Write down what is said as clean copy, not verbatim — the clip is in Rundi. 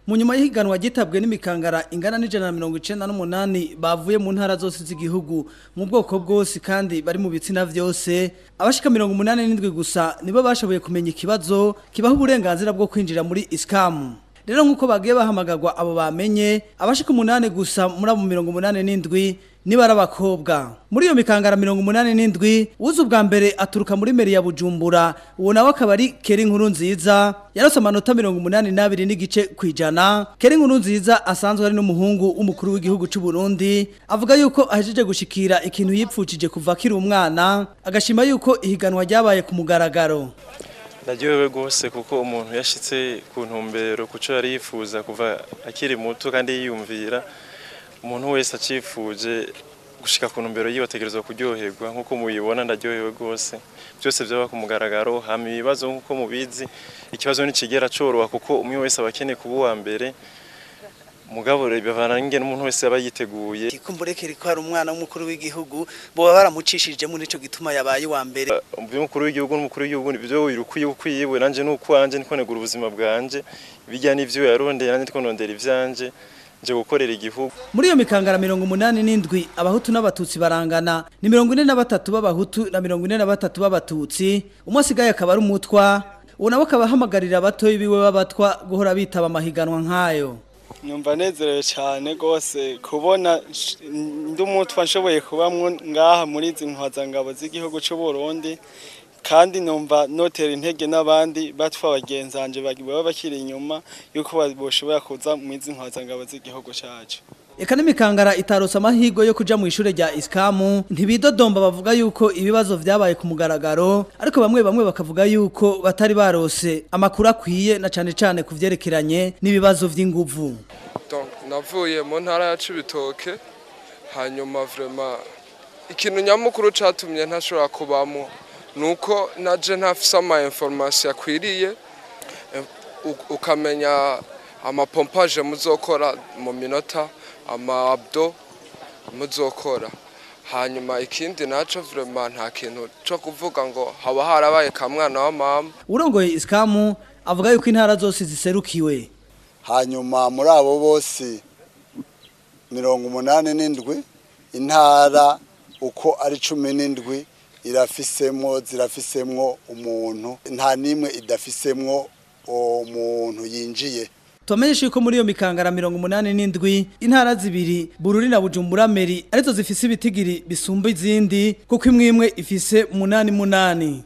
Mu nyuma y'ihiganwa ryitabwe n'imikangara ingana n'198 bavuye mu ntara zose z'igihugu mu bwoko bwose kandi bari mu bitsina vyose, abashika 87 gusa nibo bashoboye kumenya ikibazo kibaha uburenganzira bwo kwinjira muri ISCAM. Rero nkuko bagiye bahamagagwa abo bamenye, abashika 8 gusa muri abo 87 niba ari abakobwa. Muri iyo mikangara 87 uza ubwa mbere aturuka muri meri ya Bujumbura, uwo nawe akaba ari Keri Nkuru Nziza, yarose amanota 82 n'igice kwijana. Keri Nkuru Nziza asanzwe ari n'umuhungu w'umukuru w'igihugu c'u Burundi, avuga yuko ahejeje gushikira ikintu yipfukije kuva akiri umwana, agashima yuko ihiganwa ryabaye ku mugaragaro. Ndaryohewe rwose kuko umuntu yashitse ku ntumbero kuco yari yifuza kuva akiri muto kandi yiyumvira. Umuntu wese acifuje gushika ku ntumbero yiwe ategerezwa kuryoherwa, nkuko mubibona ndaryohewe rwose. Byose byaba ku mugaragaro, hama ibibazo nkuko mubizi, ikibazo ntikigera coroha kuko umwe wese aba akeneye kuba uwa mbere. Mugabo rero bivana n'ingene umuntu wese aba yiteguye. Kumburekere ko hari umwana w'umukuru w'igihugu boba baramucishijemo, nico gituma yabaye uwa mbere. Umukuru w'igihugu n'umukuru w'igihugu nivyo wirukwiye ukwiwe, nanje nuko wanje niko negura ubuzima bwanje, bijya n'ivyo yarondeye nanje ndiko ndondera ivyanje, nje gukorera igihugu. Muri iyo mikangara 87 abahutu n'abatutsi barangana, ni 43 b'abahutu na 43 b'abatutsi, umwe asigaye akaba ari umutwa, uwo nawe akaba ahamagarira abatoyi biwe b'abatwa guhora bitaba amahiganwa nk'ayo. Numva nezerewe cyane rwose kubona ndi umutwa nshoboye kubamwo ngaha muri izi ntwazangabo z'igihugu cy'u Burundi, kandi numva notera intege n'abandi batwa bagenzanje baba bakiri inyuma yuko boshobora kuza mu izi ntwazangabo z'igihugu cyacu. Eka n'imikangara itarose amahirwe yo kuja mu ishure rya ISCAM ntibidodomba, bavuga yuko ibibazo vyabaye ku mugaragaro, ariko bamwe bamwe bakavuga yuko batari barose amakuru akwiye na cane cane ku vyerekeranye n'ibibazo vy'inguvu. Donc navuye mu ntara ya Cibitoke, hanyuma vraiment ikintu nyamukuru catumye ntashobora kubamwo nuko naje ntafise ama information akwiriye, ukamenya amapompage muzokora mu minota, ama abdo muzokora. Hanyuma ikindi naco vraiment nta kintu co kuvuga ngo haba harabaye kamwana wa mama. Urongoye ISCAM avuga yuko intara zose ziserukiwe. Hanyuma muri abo bose 87 intara uko ari 17 irafisemwo, zirafisemwo umuntu, nta nimwe idafisemwo umuntu yinjiye. Tubamenyeshe yuko muri iyo mikangara 87 intara zibiri Bururi na Bujumbura meri arizo zifise ibitigiri bisumba izindi, kuko imwe imwe ifise 8 8.